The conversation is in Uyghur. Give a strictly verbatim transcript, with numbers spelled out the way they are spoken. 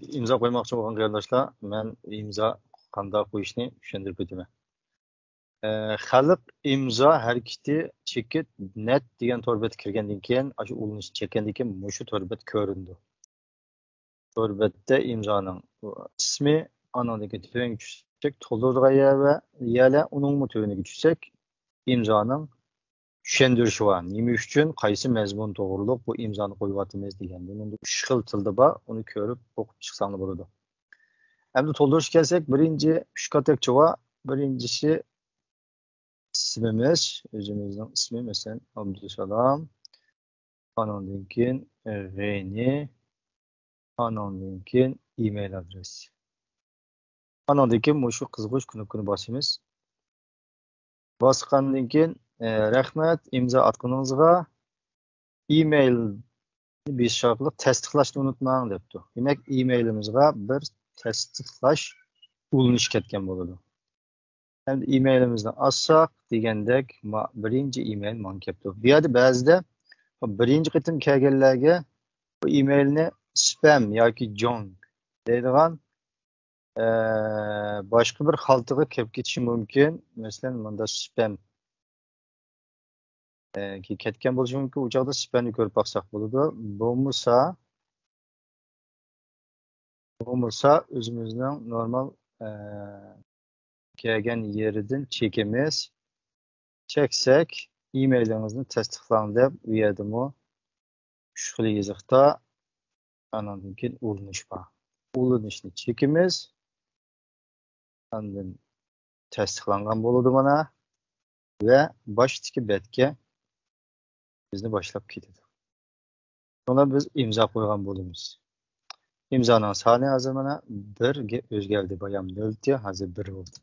ئىمزا قويماقچى بولغان قېرىنداشلار، مەن ئىمزا قانداق قويۇشنى چۈشەندۈرۈپ ئۆتىمەن. ئە، خەلق ئىمزا ھەرىكىتى چېكىت نەت دېگەن تور بەتكە كىرگەندىن كېيىن، ئاشۇ ئۇلىنىشنى چەككەندىن كېيىن مۇشۇ تور بەت كۆرۈنىدۇ. تور بەتتە ئىمزانىڭ ئىسمى، ئانىڭدىن كېيىن تۆۋەنگە چۈشسەك، تولدۇرىدىغان يەر ۋە يەرلەر، ئۇنىڭمۇ تۆۋىنىگە چۈشسەك، ئىمزانىڭ چۈشەندۈرۈشى بار. نېمە ئۈچۈن، قايسى مەزمۇن توغرۇلۇق بۇ ئىمزانى قويۇۋاتىمىز دېگەندىن ئۇچ خىل تىلدا بار، ئۇنى كۆرۈپ، ئوقۇپ چىقساڭلار بولىدۇ. ئەمدى تولدۇرۇشقا كەلسەك، بىرىنچى ئۈچ كاتەكچە بار. بىرىنچىسى ئىسمىمىز، ئۆزىمىزنىڭ ئىسمى، مەسىلەن، ئابدۇسالام. ئانىڭدىن كېيىن غېنى، ئانىڭدىن كېيىن ئىمېيل ئادرېسى. ئانىڭدىن كېيىن مۇشۇ قىزغۇچ كۇنۇپكىنى باسىمىز. باسقاندىن كېيىن، ئە، رەھمەت ئىمزا ئاتقىنىڭىزغا، ئىمېيل بېسىش ئارقىلىق تەستىقلاشنى ئۇنتۇماڭ دەپتۇ. دېمەك، ئىمېيلىمىزغا بىر تەستىقلاش ئۇلىنىشى كەتكەن بولىدۇ. ئەمدى ئىمېيلىمىزنى ئاچساق دېگەندەك، ما-، بىرىنچى ئىمېيل ماڭا كەپتۇ. بۇ يەردە بەزىدە بىرىنچى قېتىم كەلگەنلەرگە بۇ ئىمېيلنى سپەم ياكى جانك دەيدىغان، ئە، باشقا بىر خالتىغا كىرىپ كېتىشى مۇمكىن. مەسىلەن، مۇندا سپەم، ئە، كەتكەن بولۇشى مۇمكىن. ئۇ چاغدا سپەمنى كۆرۈپ باقساق بولىدۇ. بولمىسا، بولمىسا ئۆزىمىزنىڭ نورمال، ئە، كەلگەن يېرىدىن چېكىمىز. چەكسەك، ئىمېيلىڭىزنى تەستىقلاڭ دەپ، ئۇ يەردىمۇ ئۈچ خىل يېزىقتا، ئانىڭدىن كېيىن ئۇلىنىش بار. ئۇلىنىشنى چېكىمىز، ئاندىن تەستىقلانغان بولىدۇ مانا. ۋە باشتىكى بەتكە بىزنى باشلاپ كېتىدۇ. شۇڭا بىز ئىمزا قويغان بولىمىز. ئىمزانىڭ سانى ھازىر مانا بىرگە ئۆزگەردى. بايام نۆل ئىدى، ھازىر بىر بولدى.